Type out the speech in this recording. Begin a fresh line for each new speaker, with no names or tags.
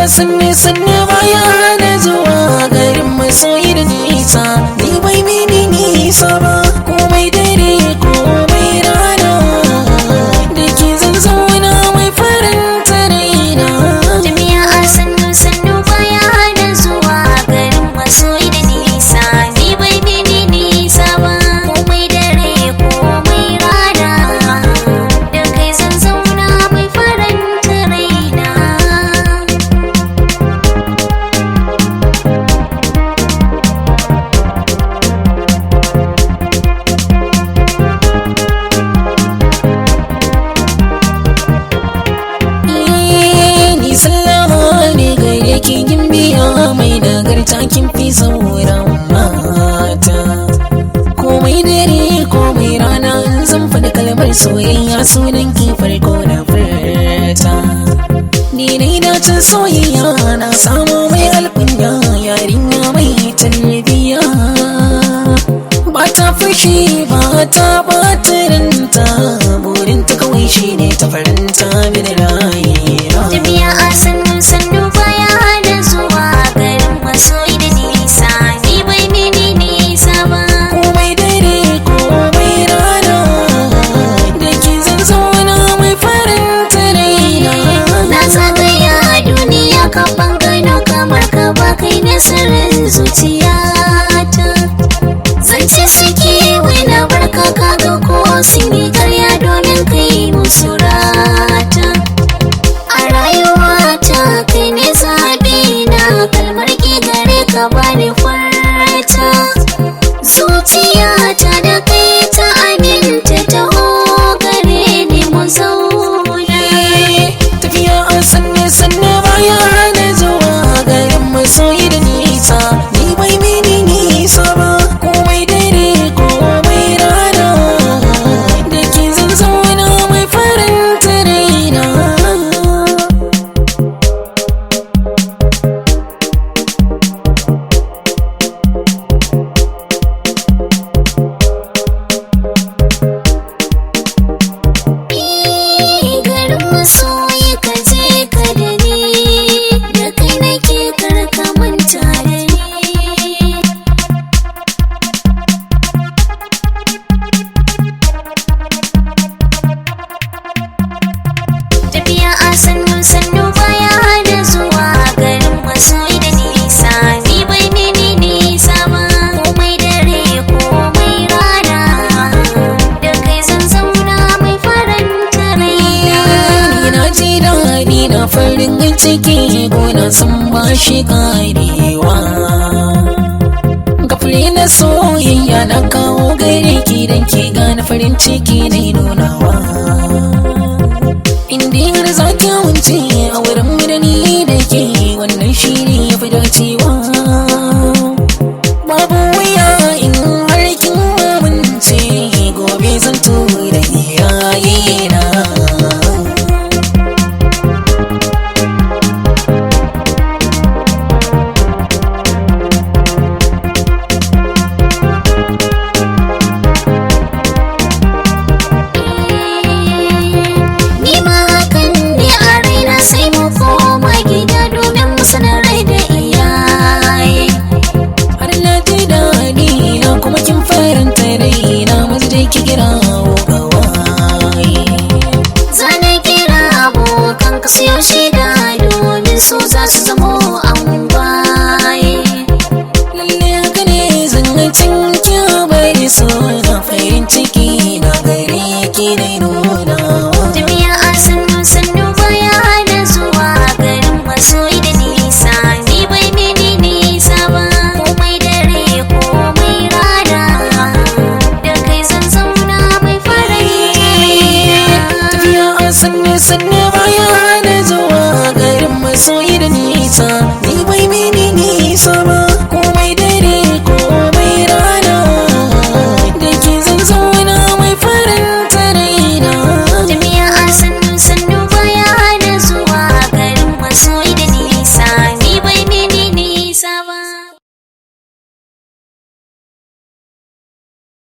Sanne sanne baya hana zuwa garin masoyi da nisa. Ni bai mini nisa ba, komai dare komai rana, da ke zan zauna mai faranta raina.
Tafiya a sannu sannu baya hana zuwa garin masoyi da nisa. Ni bai mini nisa ba, komai dare komai rana, da kai zan zauna mai faranta raina.
Ni sallama ne gare ki gimbiya mai nagarta, kin fi sauran mata. Komai dare komai rana, in zan faɗi kalmar soyayya sunan ki farko na furta. Ni dai na cin soyayya na samu mai alkunya, yarinya mai tarbiyya. Ba ta fushi ba ta ɓata ranta, burinta kawai shine ta faranta mini rayuwa.
Tafiya a sannu sannu baya hana zuwa garin masoyi da nisa. Ni bai mini nisa ba.
Komai dare komai rana, da ke zan zauna mai faranta raina.
Na zagaya duniya ka gano kamar ka ba, kai ne sirrin zuciyata. Zance suke wai na barka, kaga ko sun yi karya domin kai musu rata. A rayuwata kai ne zaɓi na, kalmar ki gare ka bani furta. Zuciyata da kai ta aminta, taho gare ni mu zauna.
Tafiya a sanne sanne baya hana zuwa garin masoyi da nisa. Ni bai mini nisa ba, komai dare komai rana, da ke zan zauna mai faranta raina.
Garin masoyi ka je ka da ni, da kai nake karka manta da ni. Tafiya a sannu sannu baya hana zuwa garin masoyi da nisa. Ni bai mini nisa ba, komai dare komai rana, da kai zan zauna mai faranta raina.
Ni na ji daɗi na farin ciki, gona sun ba shi karewa. Gafure na soyayya na kawo gare ki don ki gane farin ciki na nunawa. Indi har za ki wuce a wurin mu da ni da ke, wannan shi ne ya fi dacewa. Babu wuya in har kin amince, gobe zan tura iyayena.
Ni ma hakan ne a raina, sai mu koma gida domin mu sanar da iyaye.
Har na ji daɗi na kuma kin faranta raina, maza dai ki kira ƙawaye.
Zane kira abokan ka siyo shida domin su za su zamo angwaye.
Lalle haka ne zancen ki bari so na, farin ciki na gare ki na nunawa.
Tafiya a sannu sannu baya hana zuwa garin masoyi da nisa. Ni bai mini nisa ba, komai dare komai rana, da kai zan zauna mai faranta raina.
Tafiya a sanne sanne baya hana zuwa garin masoyi da nisa.